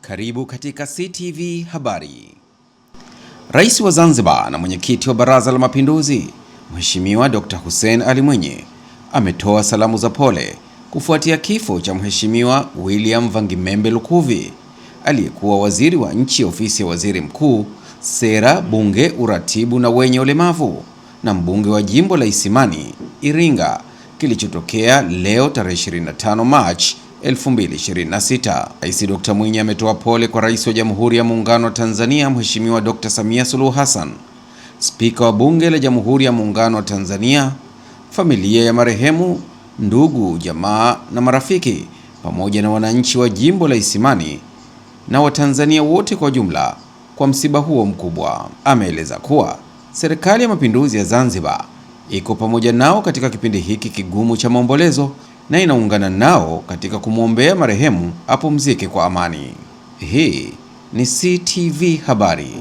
Karibu katika CTV Habari. Rais wa Zanzibar na mwenyekiti wa Baraza la Mapinduzi, Mheshimiwa Dr. Hussein Ali Mwinyi ametoa salamu za pole kufuatia kifo cha Mheshimiwa William Vangimembe Lukuvi aliyekuwa waziri wa nchi ofisi ya Waziri Mkuu, Sera, Bunge, Uratibu na Wenye Ulemavu na mbunge wa jimbo la Isimani, Iringa, kilichotokea leo tarehe 25 Machi 2026. Rais Dr. Mwinyi ametoa pole kwa Rais wa Jamhuri ya Muungano wa Tanzania Mheshimiwa Dr. Samia Suluhu Hassan, Spika wa Bunge la Jamhuri ya Muungano wa Tanzania, familia ya marehemu, ndugu, jamaa na marafiki, pamoja na wananchi wa jimbo la Isimani na Watanzania wote kwa jumla kwa msiba huo mkubwa. Ameeleza kuwa Serikali ya Mapinduzi ya Zanzibar iko pamoja nao katika kipindi hiki kigumu cha maombolezo na inaungana nao katika kumwombea marehemu apumzike kwa amani. Hii ni CTV Habari.